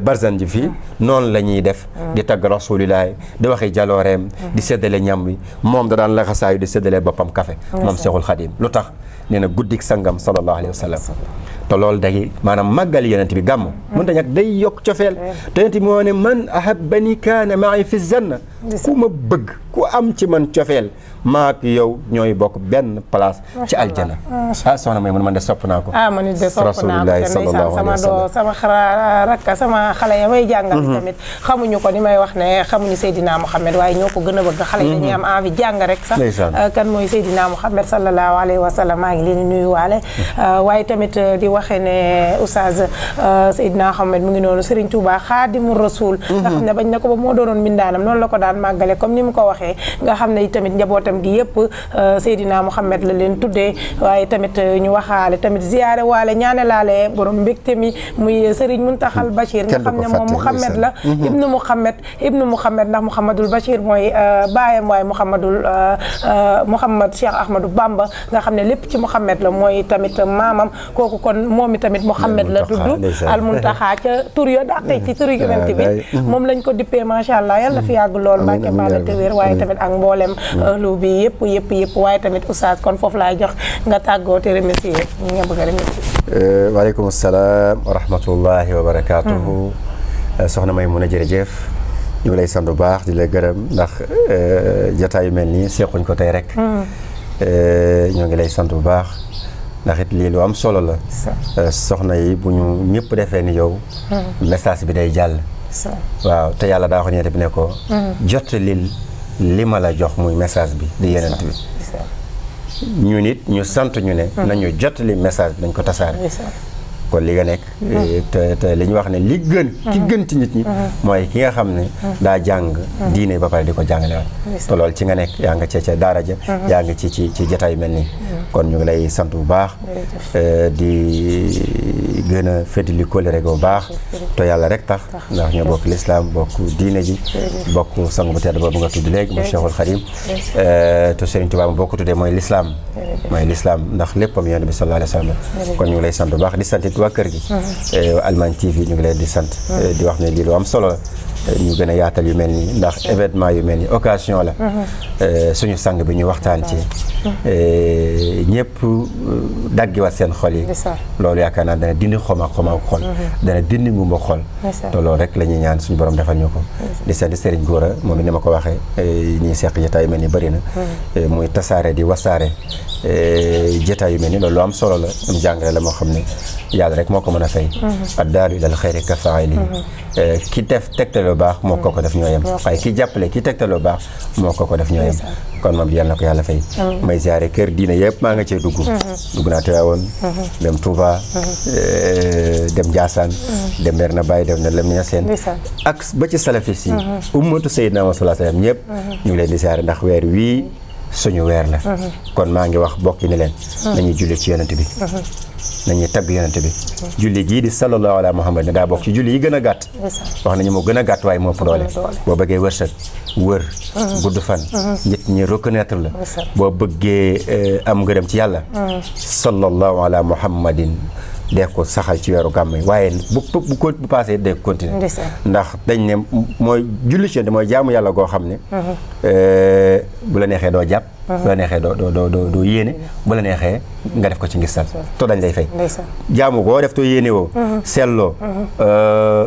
barzan ji fii noonu la ñuy def di tagg rasulillahi di waxi jalooreem di séddale ñam wi moom da daan laxasaayu di séddale boppam café moom Seexul Xadiim lu tax nee na guddik sangam sallallahu alayhi wa sallam te loolu day maanaam màggal yonent bi gàmm mën ta ñàkk day yokk cofeel te yonent bi moo ne man ahabbani kaana ma'i fi zanna ku ma bëgg ku am ci man cofeel maak yow ñooy bokk benn place ci aljana soxna may man de sopp naa ko man it de sopp naa ko sama rakka sama xale ya may jàngal tamit xamuñu ko ni may wax ne xamuñu Seydina Muhammad waaye ñoo ko gën a bëgg xale yi dañuy am envie jàng rek sax kan mooy Seydina Muhammad sallallahu alayhi wa sallam maa ngi leen di nuyuwaale waaye tamit di waxe ne Oustaz Seydina Muhammad mu ngi noonu Serigne Touba Xaadimu Rasul nga xam ne bañ na ko ba moo doonoon mbindaanam noonu la ko daan màggale comme ni mu ko waxee nga xam ne tamit njabootam gi yëpp Seydina Muhammad la leen tuddee waaye tamit ñu waxaale tamit ziyaare waale ñaanalaale borom mbégte mi muy Serigne Muntaxal Bachir nga xam ne moom Muhammad la ibnu Muhammad ndax Muhammadul Bachir mooy baayam waaye Muhammad Cheikh Ahmadou Bamba nga xam ne lépp ci Muhammad la mooy tamit maamam kooku kon moom i tamit Muhammad la tudd al Muntaxa ca tur yo daqee ci turu yonent bi moom lañ ko dippee macha allah yàlla fi yàgg lool Mbàkke baala te wér waaye tamit ak mboolem lu bi yëpp waaye tamit Oustaz kon foofu laay jox nga tàggoo te remercier ñi nga bëgg a remercier. waaleykum salaam wa rahmatullahi wa barakaatuhu. soxna Maymuna jërëjëf ñu ngi lay sant bu baax di la gërëm ndax jotaay yu mel nii sequñ ko tey rek. ñoo ngi lay sant bu baax ndax it lii lu am solo la. soxna yi bu ñu ñëpp defee ni yow. message bi day jàll. waaw te yàlla daa wax ñeete bi ne ko. jot li ma la jox muy message bi di yenent bi. ñu nit ñu sant ñu ne. nañu jot li message bi dañ ko tasaare. kon li nga nekk te li ñu wax ne li gën ki gën ci nit ñi mooy ki nga xam ne daa jàng diine ba pare di ko jàngale waat te loolu ci nga nekk yaa nga ca daara ja yaa ngi ci jotaay mel nii kon ñu ngi lay sant bu baax di gën a féetli kóllëre bu baax te yàlla rek tax ndax ñoo bokk lislaam bokk diine ji bokk sang bu tedd boobu nga tudd léegi mu Cheikhul Khadim te Serigne Touba boo ko tuddee mooy lislaam ndax léppam Yonent bi sallallahu alayhi wa sallam kon ñu ngi lay sant bu baax di sant waa kër gi Allemagne TV ñu ngi leen di sant di wax ne lii lu am solo la ñu gën a yaatal yu mel nii ndax événement yu mel nii occasion la suñu sang bi ñu waxtaan ci ñëpp daggiwaat seen xol yi loolu yaakaar naa dana dindi xoma xol dana dindi ngumba xol te loolu rek la ñuy ñaan suñu borom defal ñu ko di sant Serigne Gora moom ni ma ko waxee ñuy seq jotaay yu mel ni bëri na muy tasaare di wasaare jotaay yu mel ni loolu lu am solo la am jàngale la moo xam ne yàlla rek moo ko mën a fay addaalu ilal xayri ka faa'ili ki def tegtal lu baax moo ko def ñoo yem waaye ki jàppale ki tegtal lu baax moo ko def ñoo yem kon moom yàlla na ko yàlla fay may ziare kër diina yëpp maa nga cee dugg naa Tiwaawoon dem Touba dem Ndiassane dem Medina Baye dem na Lamine Niassène ak ba ci salafis yi ummatu Seydina Muhammad sallallahu alayhi wasallam ñëpp ñu ngi leen di ziare ndax weer wii suñu weer la kon maa ngi wax bokki ni leen nañuy julli ci yonent bi nañuy tagg yonent bi julli gii di sallallahu ala muhammad ne daa bokk ci julli yi gën a gàtt wax nañu moo gën a gàtt waaye moo ëpp doole boo bëggee wërsëg wër gudd fan nit ñi reconnaître la boo bëggee am ngërëm ci yàlla sallallahu ala muhammadin dee ko saxal ci weeru gàmm yi waaye bu passé dee ko continuer ndax dañ ne mooy julli ci yonent mooy jaamu yàlla goo xam ne bu la neexee doo jàpp bu la neexee doo yéene bu la neexee nga def ko ci ngistal to dañ lay fay jaamu goo def to yéene woo selloo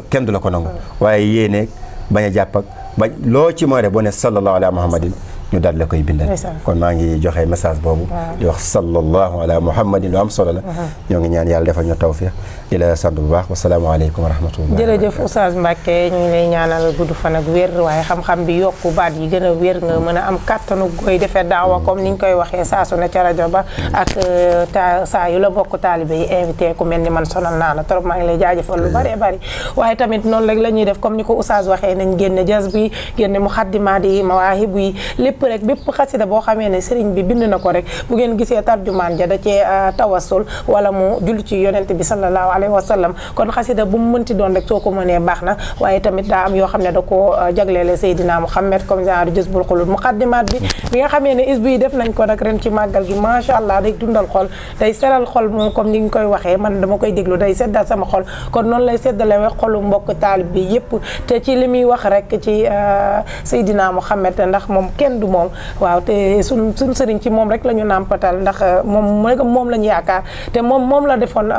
kenn du la ko nangu waaye yéene bañ a jàpp ak bañ loo ci mooy def boo ne sallallahu ala muhammadin ñu daal la koy bindal kon maa ngi joxe message boobu di wax sallallahu ala muhammadin lu am solo la ñoo ngi ñaan yàlla defal ñu tawfiq di la sant bu baax wasalaamaaleykum wa rahmatullah jërëjëf Oustaz Mbacké ñu ngi lay ñaanal gudd fan ak wér waaye xam-xam bi yokku baat yi gën a wér nga mën a am kàttanu koy defee daawa comme ni ñu koy waxee saa su ne ca rajo ba ak saa yu la bokk taalibe yi invité ku mel ni man sonal naa la trop maa ngi lay jaajëfal lu bari bari waaye tamit noonu rek la ñuy def comme ni ko Oustaz waxee nañ génne jazb bi génne muxaddimaat yi mawaahib yi lépp rek bépp xasida boo xamee ne sëriñ bi bind na ko rek bu ngeen gisee tarjumaan ja da cee tawassul wala mu julli ci yonent bi sallallahu alayhi wa sallam kon xasida bu mu mënti doon rek soo ko mënee baax na waaye tamit daa am yoo xam ne da koo jagleele Seydina Muhammad comme genre Jazbul Xulub muqaddimaat bi nga xamee ne isbu yi def nañ ko nag ren ci màggal gi macha allah day dundal xol day seral xol moom comme ni nga koy waxee man dama koy déglu day seddal sama xol kon noonu lay seddale wax xolu mbokk taalib bi yëpp te ci li muy wax rek ci Seydina Muhammad ndax moom kenn du moom waaw te suñ sëriñ ci moom rek la ñu nàmpatal ndax moom la ñu yaakaar te moom la defoon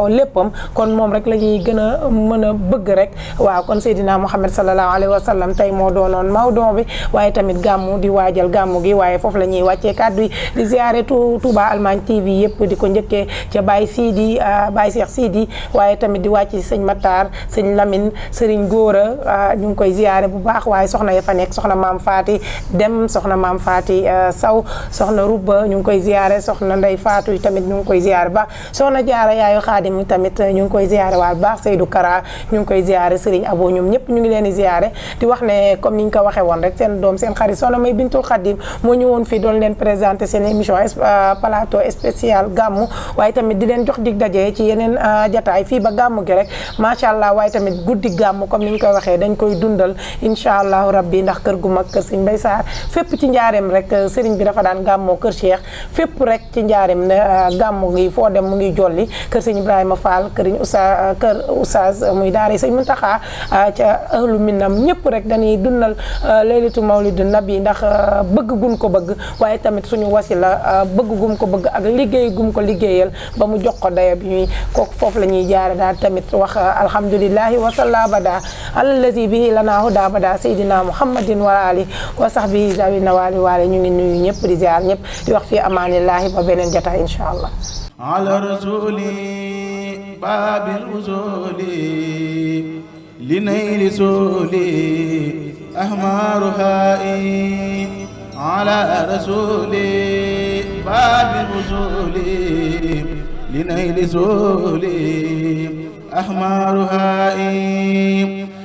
léppam kon moom rek la ñuy gën a mën a bëgg rek waaw kon Seydina Muhammad sallallahu alayhi wa sallam tey moo doonoon mawdoo bi waaye tamit gàmmu di waajal gàmmu gi waaye foofu la ñuy wàccee kàddu yi di ziare Touba Allemagne TV yëpp di ko njëkkee ca Baye Sidi Baye Cheikh Sidi waaye tamit di wàcc sëñ Matar sëñ Lamine sëriñ Gora ñu ngi koy ziare bu baax waaye soxna ya fa nekk soxna maam Faati Dem soxna maam Faati Saw soxna Rubba ñu ngi koy ziare soxna Ndey Faatu yi tamit ñu ngi koy ziare baax soxna Jaara yaayu Xaadim tamit ñu ngi koy ziare waat baax Seydou Kara ñu ngi koy ziare Serigne Abo ñoom ñëpp ñu ngi leen di ziare di wax ne comme ni ñu ko waxee woon rek seen doom seen xarit soxna May Bintul Xaadim moo ñëwoon fii doon leen présenté seen émission plateau spécial gàmmu waaye tamit di leen jox dig daje ci yeneen jataay fii ba gàmmu gi rek macha allah waaye tamit guddi gàmmu comme ni ñu koy waxee dañ koy dundal incha allahu rabbi ndax kër gu mag kër Sëñ Mbay Saar fépp ci njaareem rek sëriñ bi dafa daan gàmmoo kër Cheikh fépp rek ci njaareem ne gàmmu ngi foo dem mu ngi jolli kër Sëñ Ibrahima Fall kër Oustaz muy daara Sëñ Muntaxa ca ahlu minam ñëpp rek dañuy dundal laylatu mawlidu nabi ndax bëgg gun ko bëgg waaye tamit suñu wasila bëgg gum ko bëgg ak liggéey gum ko liggéeyal ba mu jox ko daya bi ñuy kooku foofu la ñuy jaare daal tamit wax alhamdulillahi wa salla bada allazi bihi lana huda bada sayyidina muhammadin wa ali wa sahbihi zawi nawali waale ñu ngi nuyu ñëpp di ziar ñëpp di wax fii amaanillahi ba beneen jotaay insha allah ala rasuli babil usuli linayli suli ahmaruhai ala rasuli babil usuli linayli suli ahmaruhai